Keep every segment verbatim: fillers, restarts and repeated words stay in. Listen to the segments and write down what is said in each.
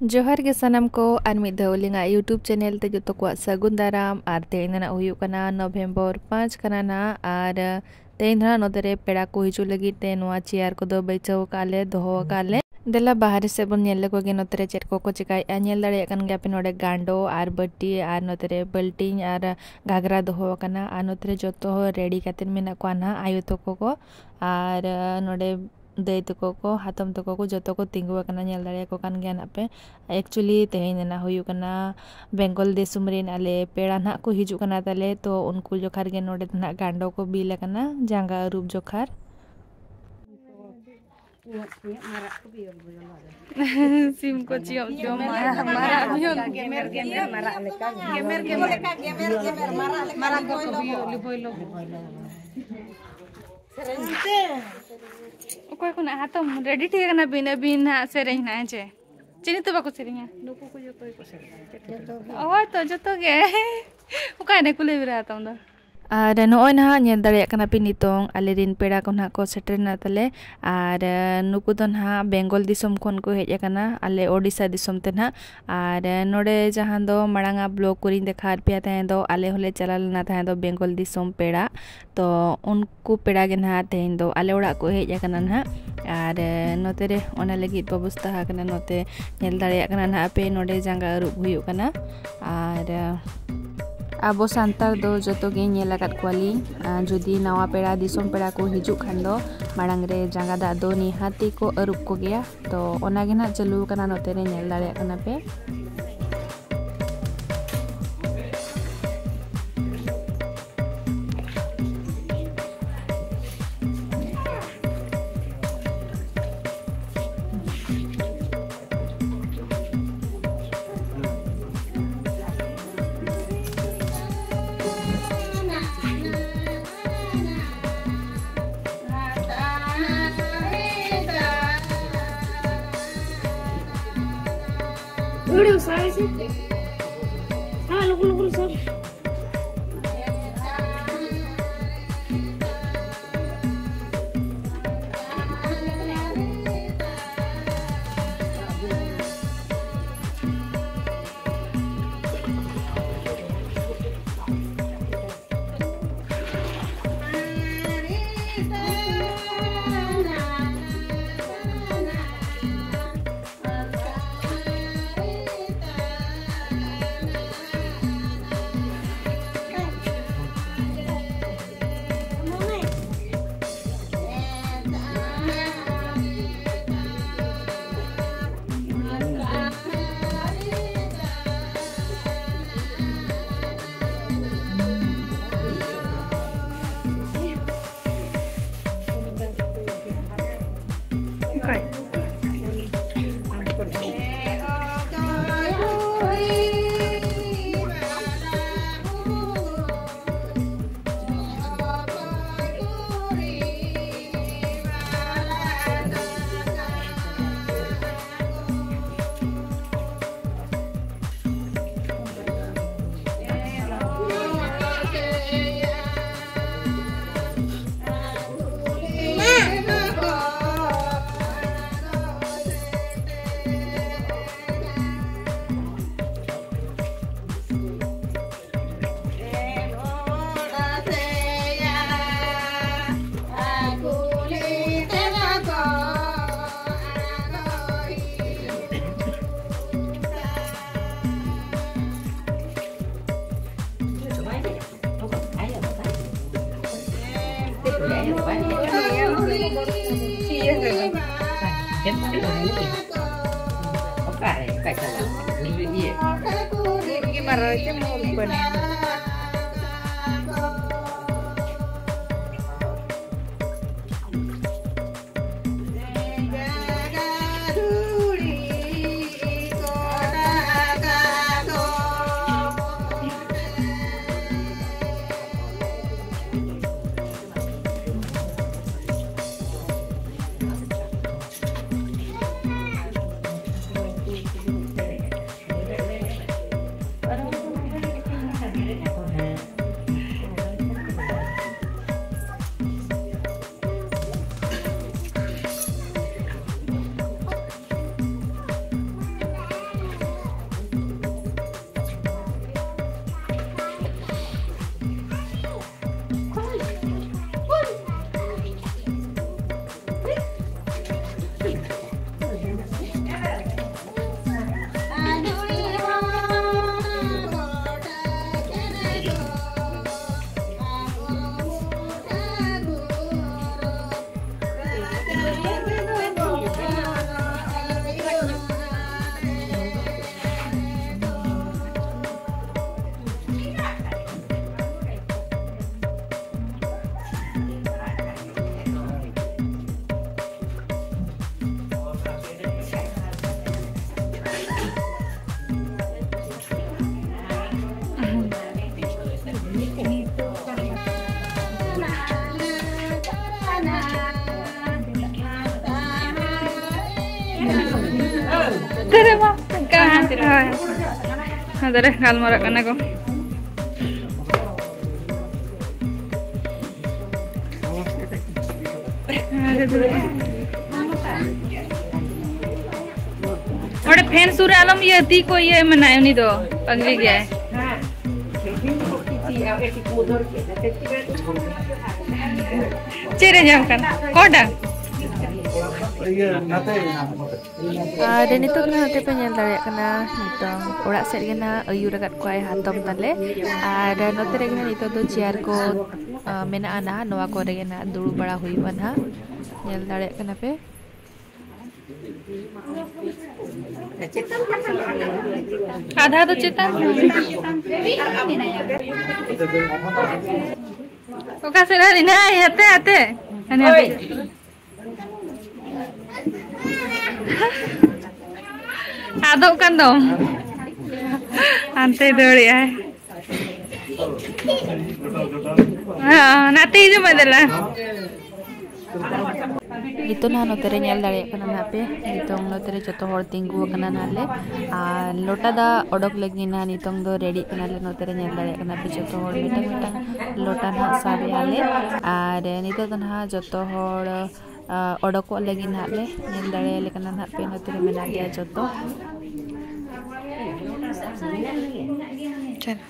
ᱡᱚᱦᱟᱨ ᱜᱮ ᱥᱟᱱᱟᱢ ᱠᱚ, ᱟᱨ ᱢᱤᱫ ᱫᱷᱟᱣ ᱟᱹᱞᱤᱧᱟᱜ YouTube channel ᱛᱮ ᱡᱚᱛᱚ ᱠᱚᱣᱟᱜ ᱥᱟᱹᱜᱩᱱ ᱫᱟᱨᱟᱢ᱾ ᱟᱨ ᱛᱮᱦᱮᱧ ᱫᱚ ᱱᱟᱜ ᱦᱩᱭᱩᱜ ᱠᱟᱱᱟ November ᱯᱟᱸᱪ ᱠᱟᱱᱟ ᱱᱟᱜ, ᱟᱨ ᱛᱮᱦᱮᱧ ᱫᱚ ᱱᱟᱜ ᱱᱚᱛᱮ ᱨᱮ ᱯᱮᱲᱟ ᱠᱚ ᱦᱤᱡᱩᱜ ᱞᱟᱹᱜᱤᱫ ᱛᱮ ᱱᱚᱣᱟ chair ᱠᱚᱫᱚ ᱵᱟᱹᱭᱥᱟᱹᱣ ᱟᱠᱟᱫ ᱞᱮ, ᱫᱚᱦᱚ ᱟᱠᱟᱫ ᱞᱮ᱾ ᱫᱮᱞᱟ ᱵᱟᱦᱨᱮ ᱥᱮᱫ ᱵᱚᱱ ᱧᱮᱞ ᱞᱮᱠᱚ ᱜᱮ, ᱱᱚᱛᱮ ᱨᱮ ᱪᱮᱫ ᱠᱚᱠᱚ ᱪᱮᱠᱟᱭᱮᱫᱼᱟ᱾ ᱧᱮᱞ ᱫᱟᱲᱮᱭᱟᱜ ᱠᱟᱱ ᱜᱮᱭᱟ ᱯᱮ, ᱱᱚᱰᱮ ᱜᱟᱸᱰᱚ ᱟᱨ ᱵᱟᱹᱴᱤ ᱟᱨ ᱱᱚᱛᱮ ᱨᱮ ᱵᱟᱹᱞᱴᱤᱱ ᱟᱨ ᱜᱷᱟᱜᱽᱨᱟ ᱫᱚᱦᱚ ᱟᱠᱟᱱᱟ᱾ ᱟᱨ ᱱᱚᱛᱮ ᱨᱮ ᱡᱚᱛᱚ ᱦᱚᱲ ready ᱠᱟᱛᱮᱫ ᱢᱮᱱᱟᱜ ᱠᱚᱣᱟ ᱱᱟᱦᱟᱜ, ᱟᱭᱳ ᱛᱟᱠᱚ ᱠᱚ ᱟᱨ ᱱᱚᱰᱮ ᱫᱟᱹᱭ ᱛᱟᱠᱚ ᱠᱚ, ᱦᱟᱛᱚᱢ ᱛᱟᱠᱚ ᱠᱚ, ᱡᱚᱛᱚ ᱠᱚ ᱛᱤᱸᱜᱩ ᱟᱠᱟᱱᱟ᱾ ᱧᱮᱞ ᱫᱟᱲᱮᱭᱟᱠᱚ ᱠᱟᱱ ᱜᱮᱭᱟ ᱱᱟᱜ ᱯᱮ᱾ Actually ᱛᱮᱦᱮᱧ ᱨᱮᱱᱟᱜ ᱦᱩᱭᱩᱜ ᱠᱟᱱᱟ ᱵᱮᱝᱜᱚᱞ ᱫᱤᱥᱚᱢ ᱨᱮᱱ ᱟᱞᱮ ᱯᱮᱲᱟ ᱱᱟᱜ ᱠᱚ ᱦᱤᱡᱩᱜ ᱠᱟᱱᱟ ᱛᱟᱞᱮ, ᱛᱚ ᱩᱱᱠᱩ ᱡᱚᱠᱷᱟᱨ ᱜᱮ ᱱᱚᱰᱮ ᱫᱚ ᱱᱟᱜ ᱜᱟᱸᱰᱚ ᱠᱚ ᱵᱤᱞ ᱟᱠᱟᱱᱟ, ᱡᱟᱸᱜᱟ ᱟᱹᱨᱩᱵ ᱡᱚᱠᱷᱟᱨ᱾ ᱥᱤᱢ ᱠᱚ ᱪᱤᱭᱚᱜ ᱪᱚ ᱢᱟᱨᱟᱜ, ᱢᱟᱨᱟᱜ ᱵᱩᱭᱩᱝ᱾ ᱜᱮᱢᱮᱨ, ᱜᱮᱢᱮᱨ, ᱢᱟᱨᱟᱜ ᱞᱮᱠᱟ᱾ ᱜᱮᱢᱮᱨ, ᱜᱮᱢᱮᱨ, ᱢᱟᱨᱟᱜ ᱞᱮᱠᱟ᱾ ᱢᱟᱨᱟᱜ ᱠᱚ ᱵᱩᱭᱩᱝ, ᱞᱤᱵᱚᱭ ᱞᱚ᱾ ᱚᱠᱚᱭ ᱠᱷᱚᱱᱟᱜ ᱦᱟᱛᱚᱢ ready ᱴᱷᱤᱠ ᱟᱠᱟᱱᱟ ᱵᱤᱱ? ᱟᱹᱵᱤᱱ ᱦᱟᱸᱜ ᱥᱮᱨᱮᱧ ᱦᱟᱸᱜ, ᱦᱮᱸ ᱪᱮ? ᱪᱤᱞᱤ ᱛᱚ ᱵᱟᱠᱚ ᱥᱮᱨᱮᱧᱟ? ᱱᱩᱠᱩ ᱠᱚ ᱡᱚᱛᱚ ᱜᱮᱠᱚ ᱥᱮᱨᱮᱧᱟ᱾ ᱦᱳᱭ ᱛᱚ, ᱡᱚᱛᱚ ᱜᱮ᱾ ᱚᱠᱟᱭᱮᱱᱟᱭ ᱠᱩᱞᱟᱹᱭ ᱵᱮᱨᱟ ᱦᱟᱛᱚᱢ ᱫᱚ? ᱟᱨ ᱱᱚᱜᱼᱚᱭ ᱱᱟᱦᱟᱜ ᱧᱮᱞ ᱫᱟᱲᱮᱭᱟᱜ ᱠᱟᱱᱟ ᱯᱮ, ᱱᱤᱛᱚᱝ ᱟᱞᱮ ᱨᱮᱱ ᱯᱮᱲᱟ ᱠᱚ ᱱᱟᱦᱟᱜ ᱠᱚ ᱥᱮᱴᱮᱨ ᱮᱱᱟ ᱛᱟᱞᱮ᱾ ᱟᱨ ᱱᱩᱠᱩ ᱫᱚ ᱱᱟᱦᱟᱜ ᱵᱮᱝᱜᱚᱞ ᱫᱤᱥᱚᱢ ᱠᱷᱚᱱ ᱠᱚ ᱦᱮᱡ ᱟᱠᱟᱱᱟ, ᱟᱞᱮ ᱳᱰᱤᱥᱟ ᱫᱤᱥᱚᱢ ᱛᱮ ᱱᱟᱦᱟᱜ᱾ ᱟᱨ ᱱᱚᱰᱮ ᱡᱟᱦᱟᱸ ᱫᱚ ᱢᱟᱲᱟᱝ ᱟᱜ vlog ᱠᱚᱨᱮᱧ ᱫᱮᱠᱷᱟᱣᱟᱫ ᱯᱮᱭᱟ ᱛᱟᱦᱮᱸ ᱫᱚ, ᱟᱞᱮ ᱦᱚᱸᱞᱮ ᱪᱟᱞᱟᱣ ᱞᱮᱱᱟ ᱛᱟᱦᱮᱸ ᱫᱚ ᱵᱮᱝᱜᱚᱞ ᱫᱤᱥᱚᱢ ᱯᱮᱲᱟ᱾ ᱛᱚ ᱩᱱᱠᱩ ᱯᱮᱲᱟ ᱜᱮ ᱱᱟᱦᱟᱜ ᱛᱮᱦᱮᱧ ᱫᱚ ᱟᱞᱮ ᱚᱲᱟᱜ ᱠᱚ ᱦᱮᱡ ᱟᱠᱟᱱᱟ ᱱᱟᱦᱟᱜ᱾ ᱟᱨ ᱱᱚᱛᱮ ᱨᱮ ᱚᱱᱟ ᱞᱟᱹᱜᱤᱫ ᱵᱮᱵᱚᱥᱛᱷᱟ ᱟᱠᱟᱱᱟ, ᱱᱚᱛᱮ ᱧᱮᱞ ᱫᱟᱲᱮᱭᱟᱜ ᱠᱟᱱᱟ ᱱᱟᱦᱟᱜ ᱯᱮ, ᱱᱚᱰᱮ ᱡᱟᱸᱜᱟ ᱟᱹᱨᱩᱵ ᱦᱩᱭᱩᱜ ᱠᱟᱱᱟ᱾ ᱟᱨ ᱟᱵᱚ ᱥᱟᱱᱛᱟᱲ ᱫᱚ ᱡᱚᱛᱚ ᱜᱮ ᱧᱮᱞ ᱟᱠᱟᱫ ᱠᱚᱣᱟᱞᱤᱧ, ᱟᱨ ᱡᱩᱫᱤ ᱱᱟᱣᱟ ᱯᱮᱲᱟ, ᱫᱤᱥᱚᱢ ᱯᱮᱲᱟ ᱠᱚ ᱦᱤᱡᱩᱜ ᱠᱷᱟᱱ ᱫᱚ ᱢᱟᱲᱟᱝ ᱨᱮ ᱡᱟᱸᱜᱟ ᱫᱟᱜ ᱫᱚ ᱱᱤᱦᱟᱹᱛᱤ ᱠᱚ ᱟᱹᱨᱩᱵ ᱠᱚᱜᱮᱭᱟ᱾ ᱛᱚ ᱚᱱᱟ ᱜᱮ ᱱᱟᱦᱟᱜ ᱪᱟᱹᱞᱩ ᱟᱠᱟᱱᱟ, ᱱᱚᱛᱮ ᱨᱮ ᱧᱮᱞ ᱫᱟᱲᱮᱭᱟᱜ ᱠᱟᱱᱟ ᱯᱮ᱾ Udah, usaha sih. Ah, lu, lu, lu, lu. ᱚᱠᱟᱨᱮ ᱚᱠᱟ ᱪᱟᱞᱟᱜ? ᱤᱭᱟᱹ᱾ ᱢᱤᱫ ᱜᱮ ᱢᱟᱨᱟᱣ ᱪᱮ ᱢᱩ ᱩᱞᱯᱟᱹᱱᱤ᱾ ᱛᱮᱨᱮ ᱢᱟ, ᱦᱳᱭ᱾ ᱱᱚᱛᱮ ᱨᱮ ᱜᱟᱞᱢᱟᱨᱟᱜ ᱠᱟᱱᱟ ᱠᱚ᱾ ᱚᱸᱰᱮ ᱯᱷᱮᱱ ᱥᱩᱨ ᱨᱮ ᱟᱞᱚᱢ ᱤᱭᱟᱹ, ᱛᱤ ᱠᱚ ᱤᱭᱟᱹ ᱢᱮᱱᱟᱭ, ᱩᱱᱤ ᱫᱚ ᱯᱟᱜᱽᱞᱤ ᱜᱮᱭᱟᱭ᱾ ᱪᱮᱫ ᱨᱮ ᱧᱟᱢ ᱠᱟᱱᱟ? ᱚᱠᱟᱴᱟᱜ? ᱟᱨ ᱱᱤᱛᱚᱜ ᱫᱚ ᱱᱚᱛᱮ ᱯᱮ ᱧᱮᱞ ᱫᱟᱲᱮᱭᱟᱜ ᱠᱟᱱᱟ, ᱱᱤᱛᱚᱝ ᱚᱲᱟᱜ ᱥᱮᱫ ᱜᱮ ᱱᱟᱦᱟᱜ ᱟᱹᱭᱩᱨ ᱟᱠᱟᱫ ᱠᱚᱣᱟᱭ ᱦᱟᱛᱚᱢ ᱛᱟᱞᱮ᱾ ᱟᱨ ᱱᱚᱛᱮ ᱨᱮᱜᱮ ᱱᱟᱦᱟᱜ ᱱᱤᱛᱚᱜ ᱫᱚ ᱪᱮᱭᱟᱨ ᱠᱚ, ᱟ, ᱢᱮᱱᱟᱜᱼᱟ ᱱᱟᱦᱟᱜ, ᱱᱚᱣᱟ ᱠᱚᱨᱮ ᱜᱮ ᱱᱟᱦᱟᱜ ᱫᱩᱲᱩᱵ ᱵᱟᱲᱟ ᱦᱩᱭᱩᱜᱼᱟ ᱱᱟᱦᱟᱜ, ᱧᱮᱞ ᱫᱟᱲᱮᱭᱟᱜ ᱠᱟᱱᱟ ᱯᱮ᱾ ᱟᱫᱷᱟ ᱫᱚ ᱪᱮᱛᱟᱱ᱾ ᱚᱠᱟ ᱥᱮᱫ ᱟᱨ ᱦᱮᱱᱟᱭ? ᱦᱟᱛᱮ, ᱦᱟᱛᱮ᱾ ᱦᱟᱱᱮ ᱦᱟᱯᱮ᱾ ᱟᱫᱚᱜ ᱠᱟᱱ ᱫᱚ᱾ ᱦᱟᱱᱛᱮ ᱫᱟᱹᱲᱮᱜᱼᱟᱭ᱾ ᱦᱮᱸ, ᱱᱟᱛᱮ ᱦᱤᱡᱩᱜ ᱢᱮ ᱫᱮᱞᱟ᱾ ᱱᱤᱛᱚᱜ ᱱᱟᱦᱟᱜ ᱱᱚᱛᱮ ᱨᱮ ᱧᱮᱞ ᱫᱟᱲᱮᱭᱟᱜ ᱠᱟᱱᱟ ᱱᱟᱦᱟᱜ ᱯᱮ, ᱱᱤᱛᱚᱝ ᱱᱚᱛᱮ ᱨᱮ ᱡᱚᱛᱚ ᱦᱚᱲ ᱛᱤᱸᱜᱩ ᱟᱠᱟᱱᱟ ᱱᱟᱦᱟᱜ ᱞᱮ᱾ ᱟᱨ ᱞᱚᱴᱟ ᱫᱟᱜ ᱚᱰᱚᱠ ᱞᱟᱹᱜᱤᱫ ᱱᱟᱦᱟᱜ ᱱᱤᱛᱚᱝ ᱫᱚ ᱨᱮᱰᱤᱜ ᱠᱟᱱᱟᱞᱮ᱾ ᱱᱚᱛᱮ ᱨᱮ ᱧᱮᱞ ᱫᱟᱲᱮᱭᱟᱜ ᱠᱟᱱᱟ ᱯᱮ, ᱡᱚᱛᱚ ᱦᱚᱲ ᱢᱤᱫᱴᱟᱝ ᱢᱤᱫᱴᱟᱝ ᱞᱚᱴᱟ ᱱᱟᱦᱟᱜ ᱥᱟᱵ ᱮᱜᱼᱟ ᱞᱮ᱾ ᱟᱨ ᱱᱤᱛᱚᱜ ᱫᱚ ᱱᱟᱦᱟᱜ ᱡᱚᱛᱚ ᱦᱚᱲ, ᱟ, ᱚᱰᱚᱠᱚᱜ ᱞᱟᱹᱜᱤᱫ ᱱᱟᱦᱟᱜ ᱞᱮ᱾ ᱧᱮᱞ ᱫᱟᱲᱮᱭᱟᱞᱮ ᱠᱟᱱᱟ ᱱᱟᱦᱟᱜ ᱯᱮ, ᱱᱚᱛᱮ ᱨᱮ ᱢᱮᱱᱟᱜ ᱞᱮᱭᱟ ᱡᱚᱛᱚ᱾ ᱪᱚᱞᱚ᱾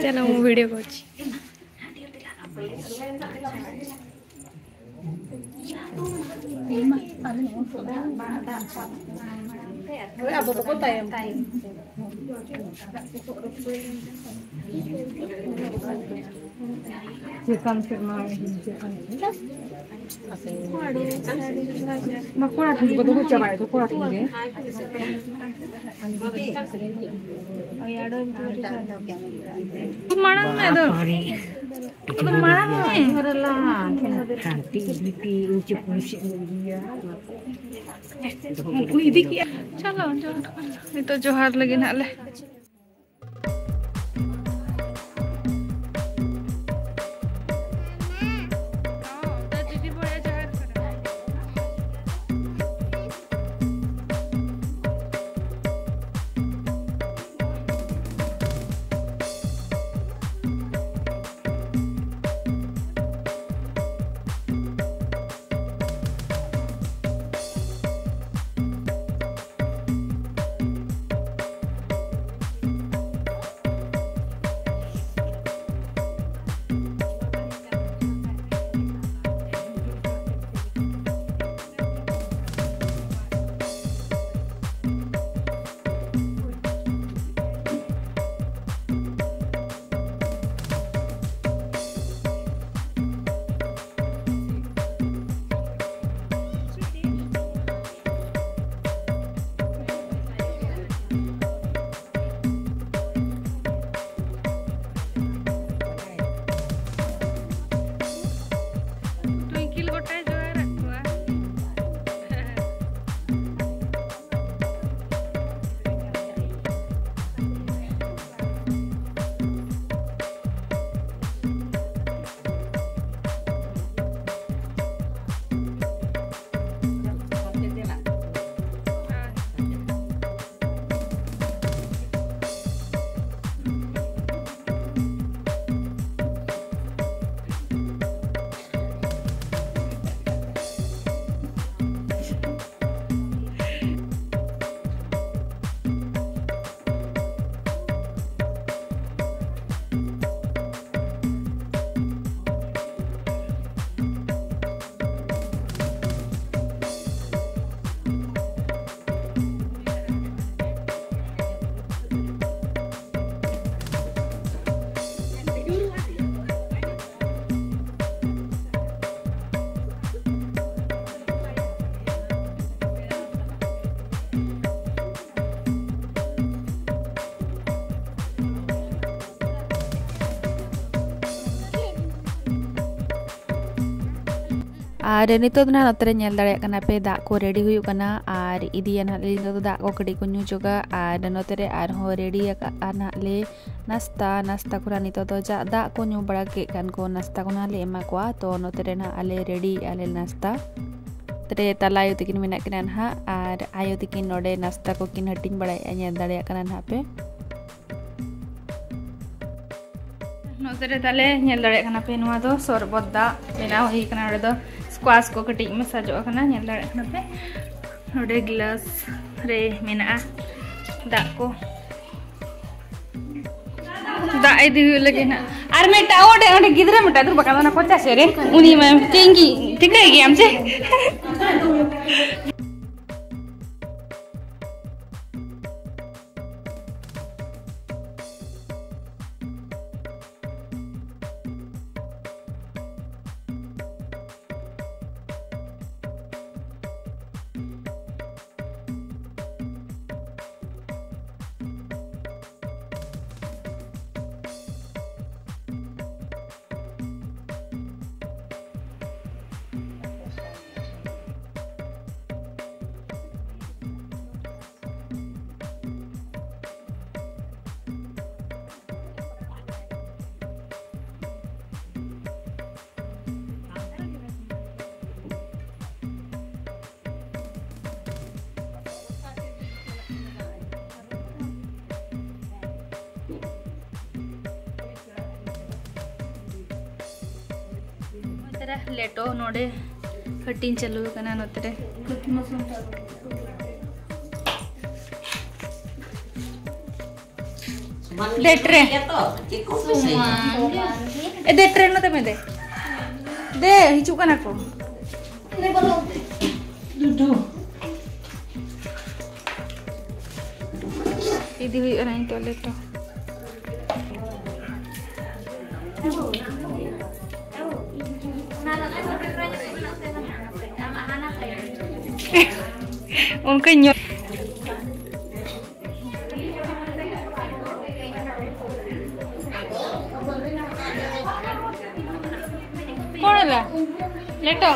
ᱪᱚᱞᱚ, ᱢᱩ ᱵᱷᱤᱰᱤᱭᱳ ᱠᱚᱨᱪᱷᱤ᱾ ᱟᱵᱚ ᱫᱚᱠᱚ ᱛᱟᱭᱚᱢ᱾ ᱪᱮᱛᱟᱱ ᱥᱮᱫ ᱢᱟ ᱪᱮᱛᱟᱱ ᱥᱮᱫ᱾ ᱢᱟ ᱠᱚᱲᱟ ᱴᱷᱮᱱ ᱠᱚᱫᱚ ᱠᱚ ᱪᱟᱵᱟᱭᱮᱫ ᱫᱚ, ᱠᱚᱲᱟ ᱴᱷᱮᱱ ᱜᱮ᱾ ᱢᱟᱲᱟᱝ ᱢᱮ ᱟᱫᱚ᱾ ᱟᱫᱚ ᱢᱟᱲᱟᱝ ᱢᱮ᱾ ᱦᱟᱱᱛᱤ ᱵᱤᱴᱤ ᱩᱱᱪᱮ ᱯᱩᱥᱤ ᱤᱭᱟᱹ᱾ ᱩᱱᱠᱩ ᱤᱫᱤ ᱠᱮᱜᱼᱟ᱾ ᱪᱚᱞᱚ, ᱡᱚᱦᱟᱨ᱾ ᱱᱤᱛᱚᱜ ᱡᱚᱦᱟᱨ ᱞᱟᱹᱜᱤᱫ ᱱᱟᱜ ᱞᱮ᱾ ᱟᱨ ᱱᱤᱛᱚᱜ ᱫᱚ ᱱᱟᱦᱟᱜ ᱱᱚᱛᱮ ᱨᱮ ᱧᱮᱞ ᱫᱟᱲᱮᱭᱟᱜ ᱠᱟᱱᱟ ᱯᱮ, ᱫᱟᱜ ᱠᱚ ᱨᱮᱰᱤ ᱦᱩᱭᱩᱜ ᱠᱟᱱᱟ ᱟᱨ ᱤᱫᱤᱭᱟ ᱱᱟᱦᱟᱜ ᱞᱮ ᱱᱤᱛᱚᱜ ᱫᱚ ᱫᱟᱜ ᱠᱚ ᱠᱟᱹᱴᱤᱡ ᱠᱚ ᱧᱩ ᱪᱚᱜᱟ᱾ ᱟᱨ ᱱᱚᱛᱮ ᱨᱮ ᱟᱨᱦᱚᱸ ᱨᱮᱰᱤ ᱟᱠᱟᱫᱼᱟ ᱱᱟᱦᱟᱜ ᱞᱮ ᱱᱟᱥᱛᱟ᱾ ᱱᱟᱥᱛᱟ ᱠᱚ ᱱᱟᱦᱟᱜ ᱱᱤᱛᱚᱜ ᱫᱚ ᱡᱟ-, ᱫᱟᱜ ᱠᱚ ᱧᱩ ᱵᱟᱲᱟ ᱠᱮᱫ ᱠᱷᱟᱱ ᱠᱚ ᱱᱟᱥᱛᱟ ᱠᱚ ᱱᱟᱦᱟᱜ ᱞᱮ ᱮᱢᱟ ᱠᱚᱣᱟ᱾ ᱛᱚ ᱱᱚᱛᱮ ᱨᱮ ᱱᱟᱦᱟᱜ ᱟᱞᱮ ᱨᱮᱰᱤᱭᱮᱫᱼᱟ ᱞᱮ ᱱᱟᱥᱛᱟ᱾ ᱱᱚᱛᱮ ᱨᱮ ᱛᱟᱞᱟ ᱟᱭᱳ ᱛᱟᱹᱠᱤᱱ ᱢᱮᱱᱟᱜ ᱠᱤᱱᱟ ᱱᱟᱦᱟᱜ ᱟᱨ ᱟᱭᱳ ᱛᱟᱹᱠᱤᱱ ᱱᱚᱰᱮ ᱱᱟᱥᱛᱟ ᱠᱚᱠᱤᱱ ᱦᱟᱹᱴᱤᱧ ᱵᱟᱲᱟᱭᱮᱫᱼᱟ, ᱧᱮᱞ ᱫᱟᱲᱮᱭᱟᱜ ᱠᱟᱱᱟ ᱱᱟᱦᱟᱜ ᱯᱮ᱾ ᱱᱚᱛᱮ ᱨᱮ ᱛᱟᱞᱮ ᱧᱮᱞ ᱫᱟᱲᱮᱭᱟᱜ ᱠᱟᱱᱟ ᱯᱮ, ᱱᱚᱣᱟ ᱫᱚ ᱥᱚᱨᱵᱚᱛ ᱫᱟᱜ ᱵᱮᱱᱟᱣ ᱦᱩᱭ ᱠᱟᱱᱟ᱾ ᱱᱚᱰᱮ ᱫᱚ ᱥᱠᱣᱟᱥ ᱠᱚ ᱠᱟᱹᱴᱤᱡ ᱢᱮᱥᱟᱡᱚᱜ ᱠᱟᱱᱟ, ᱧᱮᱞ ᱫᱟᱲᱮᱭᱟᱜ ᱠᱟᱱᱟ ᱯᱮ᱾ ᱱᱚᱰᱮ ᱜᱞᱟᱥ ᱨᱮ ᱢᱮᱱᱟᱜᱼᱟ ᱫᱟᱜ ᱠᱚ᱾ ᱫᱟᱜ ᱤᱫᱤ ᱦᱩᱭᱩᱜ ᱞᱟᱹᱜᱤᱫ ᱱᱟᱜ᱾ ᱟᱨ ᱢᱤᱫᱴᱟᱝ ᱚᱸᱰᱮ, ᱚᱸᱰᱮ ᱜᱤᱫᱽᱨᱟᱹ ᱢᱤᱫᱴᱟᱝ ᱫᱩᱲᱩᱵ ᱟᱠᱟᱱ, ᱚᱱᱟ ᱠᱚᱪᱟ ᱥᱮᱫ ᱨᱮ, ᱩᱱᱤ ᱢᱟ ᱪᱮᱫ ᱤᱧ ᱜᱮ ᱴᱷᱤᱠᱟᱹᱭ ᱜᱮᱭᱟᱢ ᱪᱮ? ᱱᱚᱛᱮ ᱨᱮ ᱞᱮᱴᱚ ᱱᱚᱰᱮ ᱦᱟᱹᱴᱤᱧ ᱪᱟᱹᱞᱩ ᱟᱠᱟᱱᱟ ᱱᱚᱛᱮ ᱨᱮ᱾ ᱫᱮ ᱴᱨᱮ᱾ ᱮ, ᱫᱮ ᱴᱨᱮ ᱱᱚᱛᱮ ᱢᱮ ᱫᱮ᱾ ᱫᱮ, ᱦᱤᱡᱩᱜ ᱠᱟᱱᱟ ᱠᱚ᱾ ᱤᱫᱤ ᱦᱩᱭᱩᱜᱼᱟ ᱱᱤᱛᱚᱜ ᱞᱮᱴᱚ᱾ ᱚᱱᱠᱟᱧ ᱧᱚᱜ᱾ ᱠᱚᱲᱟ ᱞᱟ᱾ ᱞᱮᱴᱚ᱾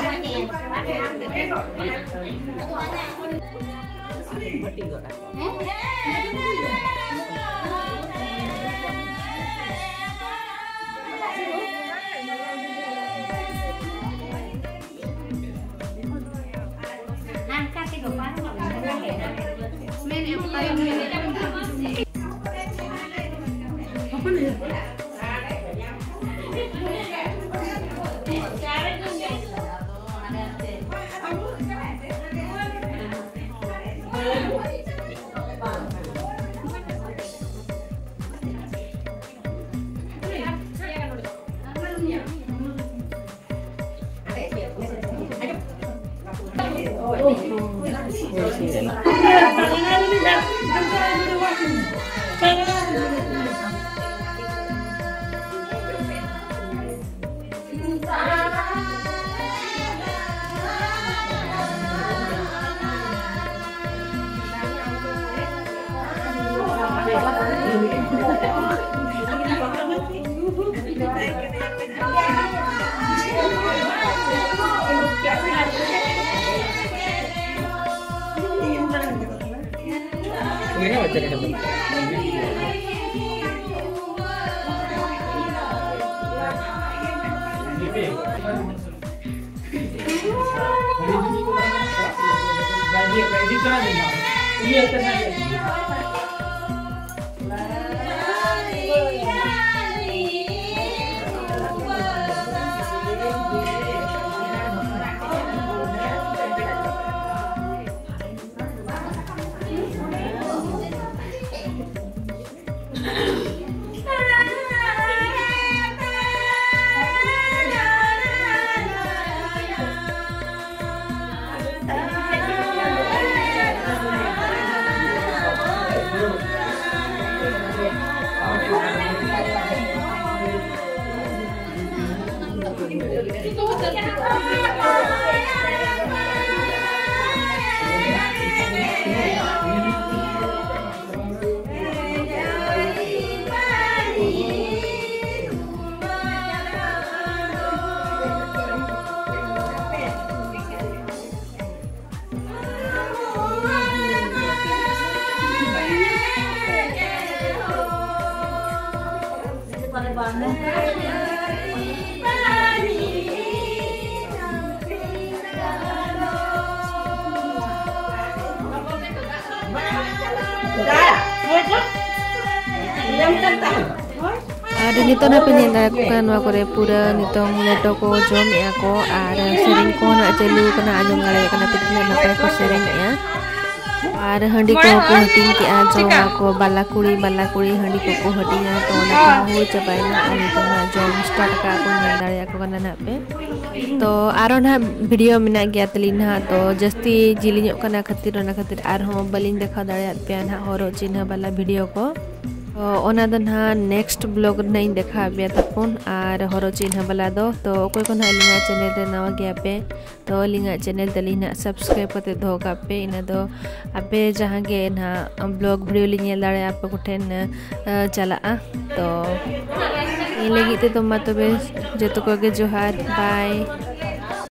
ᱟᱨ ᱱᱤᱛᱚᱜ ᱱᱟᱜ ᱯᱮ ᱧᱮᱞ ᱫᱟᱲᱮᱭᱟᱠᱚ ᱠᱟᱱᱟ, ᱱᱚᱣᱟ ᱠᱚᱨᱮ ᱯᱩᱨᱟᱹ ᱱᱤᱛᱚᱝ ᱞᱮᱴᱚ ᱠᱚ ᱡᱚᱢᱮᱜᱼᱟ ᱠᱚ ᱟᱨ ᱥᱮᱨᱮᱧ ᱠᱚ ᱱᱟᱜ ᱪᱟᱹᱞᱩ ᱟᱠᱟᱱᱟ, ᱟᱸᱡᱚᱢ ᱫᱟᱲᱮᱭᱟᱜ ᱠᱟᱱᱟ ᱯᱮ ᱛᱤᱱᱟᱹᱜ ᱱᱟᱯᱟᱭ ᱠᱚ ᱥᱮᱨᱮᱧᱮᱜᱼᱟ᱾ ᱟᱨ ᱦᱟᱺᱰᱤ ᱠᱚᱦᱚᱸ ᱠᱚ ᱦᱟᱹᱴᱤᱧ ᱠᱮᱜᱼᱟ, ᱡᱚᱢᱟᱠᱚ ᱵᱟᱞᱟ ᱠᱩᱲᱤ ᱵᱟᱞᱟ ᱠᱩᱲᱤ ᱦᱟᱺᱰᱤ ᱠᱚᱠᱚ ᱦᱟᱹᱴᱤᱧᱟ, ᱛᱚ ᱚᱱᱟ ᱠᱚᱦᱚᱸ ᱦᱩᱭ ᱪᱟᱵᱟᱭᱮᱱᱟ᱾ ᱟᱨ ᱱᱤᱛᱚᱝ ᱱᱟᱜ ᱡᱚᱢ ᱥᱴᱟᱨᱴ ᱟᱠᱟᱫ ᱠᱚ, ᱧᱮᱞ ᱫᱟᱲᱮᱭᱟᱜ ᱠᱚ ᱠᱟᱱᱟ ᱱᱟᱜ ᱯᱮ᱾ ᱛᱚ ᱟᱨᱚ ᱱᱟᱜ ᱵᱷᱤᱰᱤᱭᱳ ᱢᱮᱱᱟᱜ ᱜᱮᱭᱟ ᱛᱟᱹᱞᱤᱧ ᱱᱟᱜ, ᱛᱚ ᱡᱟᱹᱥᱛᱤ ᱡᱤᱞᱤᱧᱚᱜ ᱠᱟᱱᱟ ᱠᱷᱟᱹᱛᱤᱨ, ᱚᱱᱟ ᱠᱷᱟᱹᱛᱤᱨ ᱟᱨᱦᱚᱸ ᱵᱟᱹᱞᱤᱧ ᱫᱮᱠᱷᱟᱣ ᱫᱟᱲᱮᱭᱟᱫ ᱯᱮᱭᱟ ᱱᱟᱜ ᱦᱚᱨᱚᱜ ᱪᱤᱱᱦᱟᱹ ᱵᱟᱞᱟ ᱵᱷᱤᱰᱤᱭᱳ ᱠᱚ᱾ ᱛᱚ ᱚᱱᱟ ᱫᱚ ᱱᱟᱜ ᱱᱮᱠᱥᱴ ᱵᱞᱚᱜ ᱨᱮ ᱱᱟᱜ ᱤᱧ ᱫᱮᱠᱷᱟᱣ ᱟᱯᱮᱭᱟ ᱛᱟᱨᱯᱚᱨ᱾ ᱟᱨ ᱦᱚᱨᱚᱜ ᱪᱤᱱᱦᱟᱹ ᱵᱟᱞᱟ ᱫᱚ, ᱛᱚ ᱚᱠᱚᱭ ᱠᱚ ᱱᱟᱜ ᱟᱹᱞᱤᱧᱟᱜ ᱪᱮᱱᱮᱞ ᱨᱮ ᱱᱟᱣᱟ ᱜᱮᱭᱟ ᱯᱮ, ᱛᱚ ᱟᱹᱞᱤᱧᱟᱜ ᱪᱮᱱᱮᱞ ᱛᱟᱹᱞᱤᱧ ᱱᱟᱜ ᱥᱟᱵᱥᱠᱨᱟᱭᱤᱵ ᱠᱟᱛᱮ ᱫᱚᱦᱚ ᱠᱟᱜ ᱯᱮ᱾ ᱤᱱᱟᱹ ᱫᱚ ᱟᱯᱮ ᱡᱟᱦᱟᱸ ᱜᱮ ᱱᱟᱜ ᱵᱞᱚᱜ ᱵᱷᱤᱰᱤᱭᱳ ᱞᱤᱧ ᱧᱮᱞ ᱫᱟᱲᱮᱭᱟᱜᱼᱟ, ᱟᱯᱮ ᱠᱚᱴᱷᱮᱱ ᱪᱟᱞᱟᱜᱼᱟ᱾ ᱛᱚ ᱤᱧ ᱞᱟᱹᱜᱤᱫ ᱛᱮᱫᱚ ᱢᱟ ᱛᱚᱵᱮ ᱡᱚᱛᱚ ᱠᱚᱜᱮ ᱡᱚᱦᱟᱨ, ᱵᱟᱭ᱾